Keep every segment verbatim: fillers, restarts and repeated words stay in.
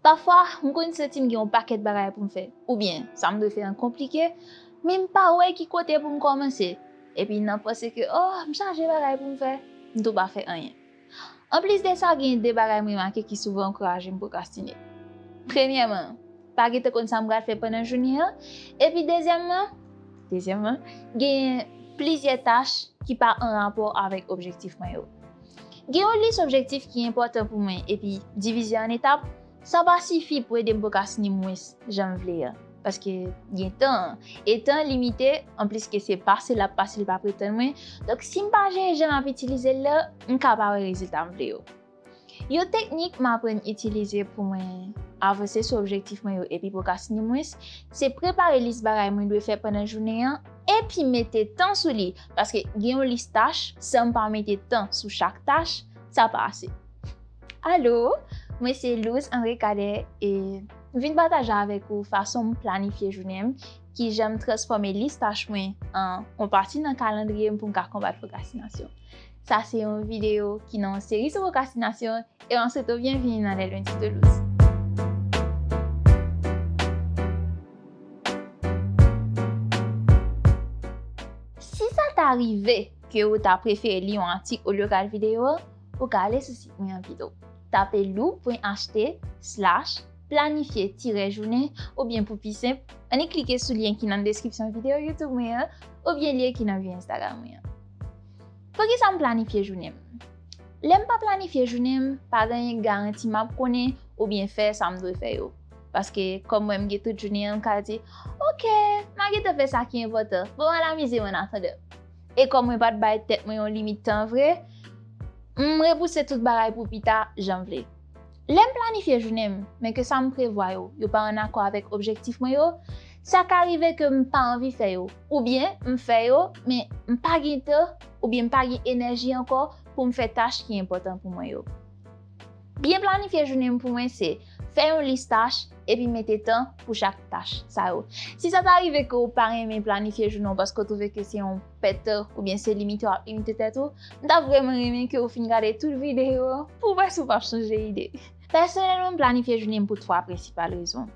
Pafwa, m konn santi m gen yon pakèt bagay pou m fè, oubyen sa m dwe fè an konplike, men m pa wè ki kote pou m kòmanse. Epi nan panse ke, oh, m chaje bagay pou m fè, m tou pa fè anyen. Anplis de sa, gen de bagay m remake ki souvan ankouraje m pwokrastine. Premyèman, pa gentan konn sa m pral fè pandan jounen an. Epi dezyèmman, dezyèmman, gen plizyè tach ki pa an rapò avèk objektif mwen yo. Gen yon lis objektif ki enpòtan pou mwen, epi divize an etap, sa pa sifi pou ede m pwokrastine mwens jan m vle an. Paske gen tan, e tan limite, anplis ke se pase l ap pase, l p ap retann mwen. Donk, si m pa jere jan m ap itilize l la, m ka pa wè rezilta m vle yo. Yon teknik m aprann itilize pou mwen avanse sou objektif mwen yo epi pwokrastine mwens, se prepare lis bagay mwen dwe fè pandan jounen an, epi mete tan sou li, paske gen yon lis tach, san m pa mete tan sou chak tach, sa pa ase. Alo, mwen se Louz André Cadet e m vin pataje avèk ou fason m planifye jounen m, kijan m transfòme lis tach mwen an yon pati nan kalandriye m pou m ka konbat pwokrastinasyon. Sa se yon videyo ki nan yon seri sou pwokrastinasyon e m ap swete w byenvini nan Les Lundis de Louz. Si sa ta rive ke ou ta prefere li yon atik olye w gade videyo a, ou ka ale sou sit mwen an pito. Tape lou pwen achte slash planifye tirè jounen, oubyen pou pi senp, annik klike sou lyen ki nan deskripsyon videyo YouTube mwen an, oubyen lyen ki nan bio Instagram mwen an. Poukisa m planifye jounen m? Lè m pa planifye jounen m, pa gen anyen k garanti m ap konnen oubyen fè sa m dwe fè yo. Paske, kòm mwen m gen tout jounen an, m ka di, oke, m a gentan fè sa ki enpòtan, bon, m al amize m annatandan. E kòm mwen pa t bay tèt mwen yon limit tan vre, m repouse tout bagay pou pita, jan m vle. Lè m planifye jounen m, men ke sa m prevwa yo, yo pa ann akò avèk objektif mwen yo, sa ka rive ke m pa anvi fè yo, oubyen m fè yo, men m pa gen tan, oubyen m pa gen enèji ankò pou m fè tach ki enpòtan pou mwen yo. Byen planifye jounen m pou mwen se fè yon lis tach epi mete tan pou chak tach sa yo. Si sa ta rive ke w pa renmen planifye jounen w paske w twouve ke se yon pèt tan oubyen se limite w ap limite tèt ou, m ta vrèman renmen ke w fin gade tout videyo an pou w wè si w p ap chanje ide. Pèsonèlman, m planifye jounen m pou twa prensipal rezon.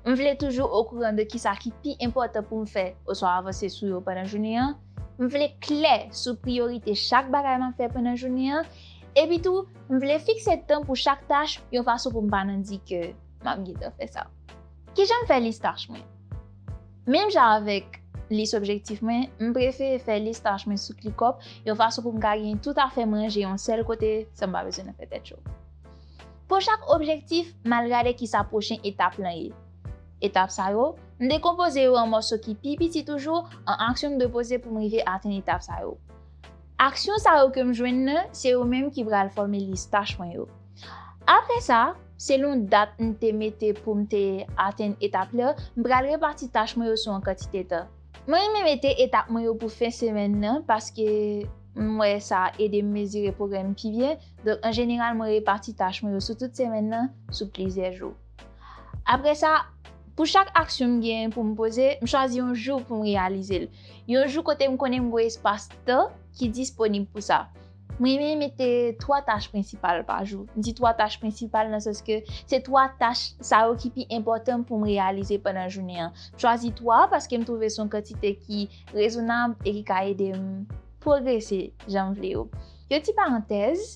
M vle toujou okouran de kisa ki pi enpòtan pou m fè oswa avanse sou yo pandan jounen an. M vle klè sou priyorite chak bagay m ap fè pandan jounen an. Epi tou, m vle fikse tan pou chak tach yon fason pou m pa nan di ke m ap gentan fè sa. Kijan m fè lis tach mwen? Menm jan avèk lis objektif mwen, m prefere fè lis tach mwen sou ClickUp yon fason pou m ka gen tout afè m ranje yon sèl kote san m pa bezwen nan fè tèt cho. Pou chak objektif, m al gade kisa pwochen etap lan ye. Etap sa yo, m dekonpoze yo an mòso ki pi piti toujou, an aksyon m dwe poze pou m rive atenn etap sa yo. Aksyon sa yo ke m jwenn nan, se yo menm ki pral fòme lis tach mwen yo. Apre sa, selon dat m te mete pou m te atenn etap la, m pral repati tach mwen yo sou yon kantite tan. Mwen renmen mete etap mwen yo pou fen semèn nan, paske m wè sa ede m mezire pwogrè m pi byen. Donk, an jeneral, mwen repati tach mwen yo sou tout semèn nan, sou plizyè jou. Apre sa, pou chak aksyon m gen pou m poze, m chwazi yon jou pou m reyalize l. Yon jou kote m konnen m gen espas tan ki disponib pou sa. Mwen renmen mete twa tach prensipal pa jou. M di twa tach prensipal nan sans ke se twa tach sa yo ki pi enpòtan pou m reyalize pandan jounen an. M chwazi twa paske m twouve se yon kantite ki rezonab e ki ka ede m pwogrese jan m vle yo. Yon ti parantèz,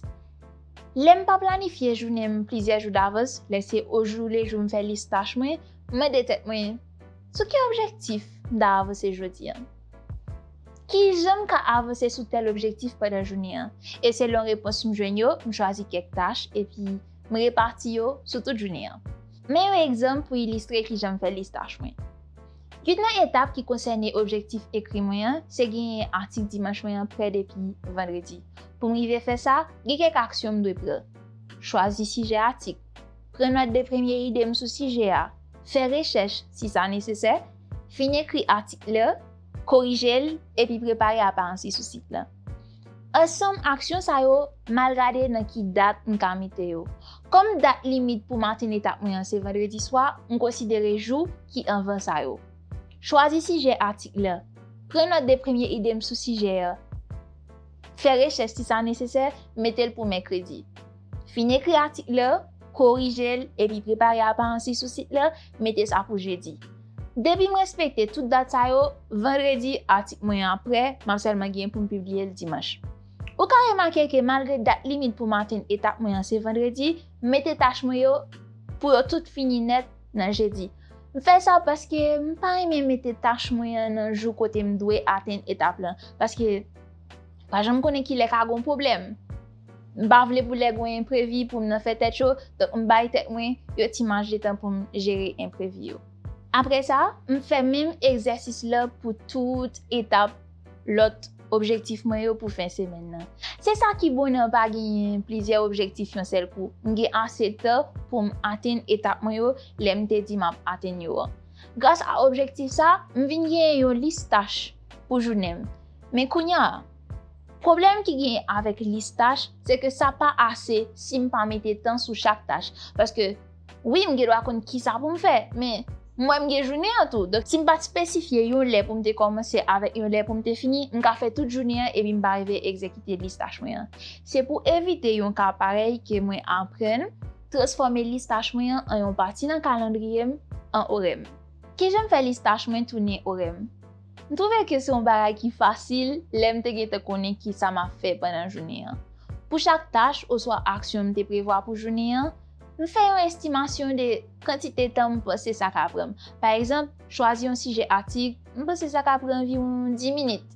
lè m pa planifye jounen m plizyè jou davans, lè se ojoulejou m fè lis tach mwen, m mande tèt mwen, sou ki objektif m ta avanse jodi a? Kijan m ka avanse sou tèl objektif pandan jounen an? E selon repons m jwenn yo, m chwazi kèk tach epi m repati yo sou tout jounen an. Men yon egzanp pou ilistre kijan m fè lis tach mwen. Youn nan etap ki konsène objektif ekri mwen an, se genyen atik dimanch mwen an prè depi vandredi. Pou m rive fè sa, gen kèk aksyon m dwe pran. Chwazi sijè atik. Pran nòt de premye ide m sou sijè a. Fè rechèch si sa nesesè. Fin ekri atik la, korije l, epi prepare aparans li sou sit lan. Ansanm aksyon sa yo, m al gade nan ki dat m ka mete yo. Kòm dat limit pou m atenn etap mwen an se vandredi swa, m konsidere jou ki anvan sa yo. Chwazi sijè atik la. Pran nòt de premye ide m sou sijè a. Fè rechèch si sa nesesè, mete l pou mèkredi. Fin ekri atik la, korije l, epi prepare aparans li sou sit la, mete sa pou jedi. Depi m respekte tout dat sa yo, vandredi, atik mwen an prè, m ap sèlman gen pou m pibliye l dimanch. Ou ka remake ke malgre dat limit pou m atenn etap mwen an se vandredi, m mete tach mwen yo pou yo tout fini nèt nan jedi. M fè sa paske m pa renmen mete tach mwen an nan jou kote m dwe atenn etap lan, paske pa janm konnen kilè ka gon pwoblèm. M pa vle pou lè gon enprevi pou m nan fè tèt cho, donk m bay tèt mwen yon ti maj de tan pou m jere enprevi yo. Apre sa, m fè menm egzèsis la pou tout etap lòt objektif mwen yo pou fen semèn nan. Se sa ki bon nan pa genyen plizyè objektif yon sèl kou. M gen ase tan pou m atenn etap mwen yo lè m te di m ap atenn yo an. Gras a objektif sa, m vin genyen yon lis tach pou jounen m. Men kounye a, pwoblèm ki genyen avèk lis tach, se ke sa pa ase si m pa mete tan sou chak tach. Paske, wi, m gen dwa konn kisa pou m fè, men m wè m gen jounen an tou. Donk, si m pa t espesifye yon lè pou m te kòmanse avèk yon lè pou m te fini, m ka fè tout jounen an epi m pa rive egzekite lis tach mwen an. Se pou evite yon ka parèy ke mwen aprann transfòme lis tach mwen an an yon pati nan kalandriye m an orè m. Kijan m fè lis tach mwen tounen orè m? M twouve ke se yon bagay ki fasil lè m te gentan konnen kisa m ap fè pandan jounen an. Pou chak tach oswa aksyon m te prevwa pou jounen an, m fè yon estimasyon de kantite tan m panse sa ka pran m. Pa egzanp, chwazi yon sijè atik, m panse sa ka pran anviwon dis minit.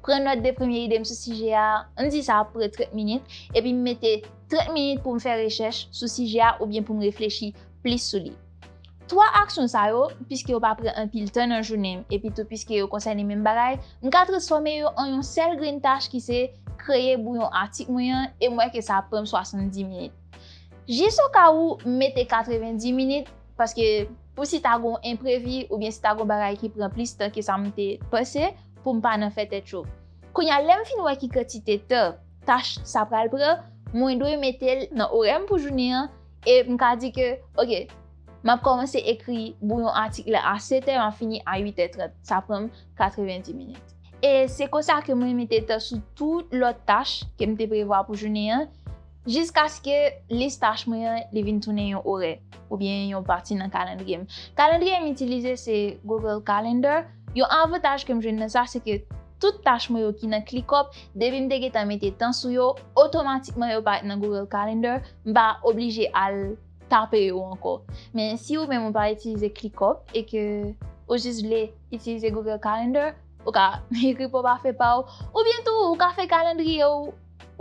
Pran nòt de premye ide m sou sijè a, ann di sa ap pran trant minit, epi m mete trant minit pou m fè rechèch sou sijè a oubyen pou m reflechi plis sou li. Twa aksyon sa yo, piske yo pa pran anpil tan nan jounen m, epi tou piske yo konsène menm bagay, m ka transfòme yo an yon sèl grenn tach ki se kreye bouyon atik mwen an, e m wè ke sa ap pran m swasanndis minit. Jis o ka ou, m mete katrevenndis minit, paske pou si ta gon enprevi oubyen si ta gon bagay ki pran plis tan ke sa m te panse, pou m pa nan fè tèt cho. Kounye a, lè m fin wè ki kantite tan tach sa pral pran, mwen dwe mete l nan orè m pou jounen an, e m ka di ke, oke, m ap kòmanse ekri bouyon atik la a sèt è, m ap fini a uit è trant. Sa pran m katrevenndis minit. E se konsa ke mwen mete tan sou tout lòt tach ke m te prevwa pou jounen an, jiskaske lis tach mwen an, li vin tounen yon orè, oubyen yon pati nan kalandriye m. Kalandriye m itilize se Google Calendar. Yon avantaj ke m jwenn nan sa, se ke tout tach mwen yo ki nan ClickUp, depi m te gentan mete tan sou yo, otomatikman yo parèt nan Google Calendar, m pa oblije al tape yo ankò. Men si ou menm ou pa itilize ClickUp e ke ou jis vle itilize Google Calendar, ou ka ekri pwòp afè pa w, oubyen tou ou ka fè kalandriye w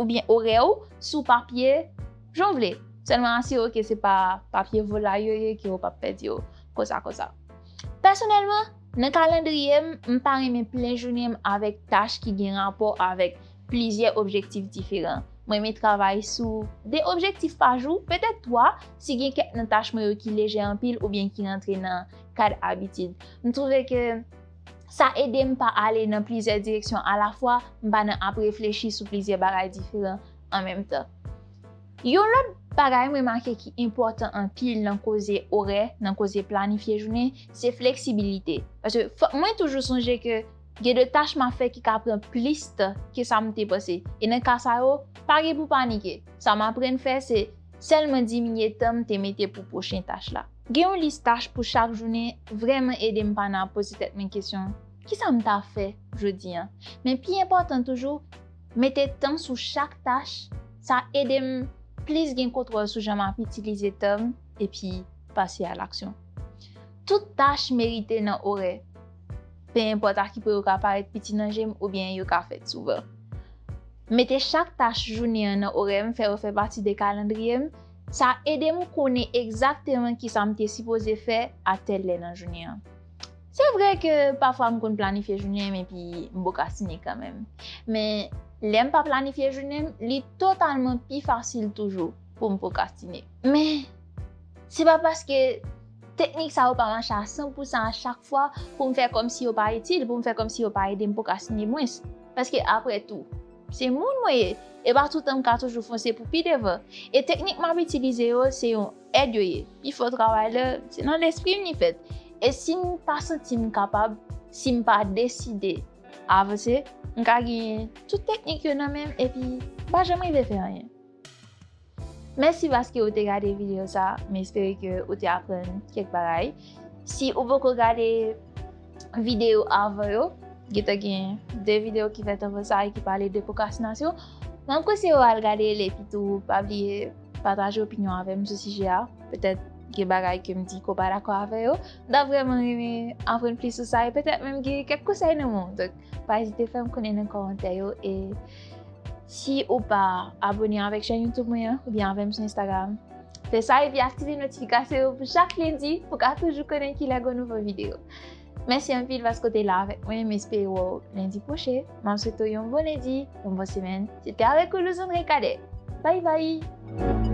oubyen orè w sou papye, jan w vle. Sèlman asire w ke se pa papye volay yo ye, ke w p ap pèdi yo konsa konsa. Pèsonèlman, nan kalandriye m, m pa renmen plen jounen m avèk tach ki gen rapò avèk plizyè objektif diferan. Mwen renmen travay sou de objektif pa jou, petèt twa, si gen kèk nan tach mwen yo ki lejè anpil oubyen ki rantre nan kad abitid. M twouve ke sa ede m pa ale nan plizyè direksyon alafwa, m pa nan ap reflechi sou plizyè bagay diferan an menm tan. Yon lòt bagay m remake ki enpòtan anpil nan koze orè, nan koze planifye jounen, se fleksibilite. Paske fòk mwen toujou sonje ke gen de tach m ap fè ki ka pran plis tan ke sa m te panse. E nan ka sa yo, pa gen pou panike. Sa m aprann fè, se sèlman diminye tan m te mete pou pwochen tach la. Gen yon lis tach pou chak jounen vrèman ede m pa nan ap poze tèt mwen kesyon, "Kisa m ta fè jodi an?" Men pi enpòtan toujou, mete tan sou chak tach, sa ede m plis gen kontwòl sou jan m ap itilize tan m epi pase a laksyon. Tout tach merite nan orè, pe enpòt a ki pwen yo ka parèt piti nan je m oubyen yo ka fèt souvan. Mete chak tach jounen an nan orè m, fè yo fè pati de kalandriye m, sa ede m konnen egzakteman kisa m te sipoze fè a tèl lè nan jounen an. Se vre ke pafwa m konn planifye jounen m epi m pwokrastine kanmenm. Men, lè m pa planifye jounen m, li totalman pi fasil toujou pou m pwokrastine. Men, se pa paske teknik sa yo pa mache a san pou san a chak fwa pou m fè kòmsi yo pa itil, pou m fè kòmsi yo pa ede m pwokrastine mwens. Paske apre tou, se moun mwen ye, e pa toutan m ka toujou fonse pou pi devan. E teknik m ap itilize yo, se yon èd yo ye. Pifò travay la, se nan lespri m li fèt. E si m pa santi m kapab, si m pa deside avanse, m ka gen tout teknik yo nan men m epi m pa janm rive fè anyen. Mèsi paske ou te gade videyo sa, m espere ke ou te aprann kèk bagay. Si ou poko gade videyo avan yo, gentan gen de videyo ki fèt anvan sa e ki pale de pwokrastinasyon. Mwen konseye w al gade l epi tou pa bliye pataje opinyon avè m sou sijè a. Petèt gen bagay ke m di ke w pa dakò avè yo. M ta vrèman renmen aprann plis sou sa e petèt menm gen kèk konsèy nan men w. Donk, pa ezite fè m konnen nan kòmantè yo e si ou pa abone avèk chèn YouTube mwen an oubyen avè m sou Instagram, fè sa epi aktive notifikasyon yo pou chak lendi pou w ka toujou konnen kilè gen nouvo videyo. Mèsi anpil paske w te la avèk mwen, m espere wè w lendi pwochen. M ap swete w yon bon lendi, yon bon semèn. Se te avèk ou Luzon Recadè. Bye bye!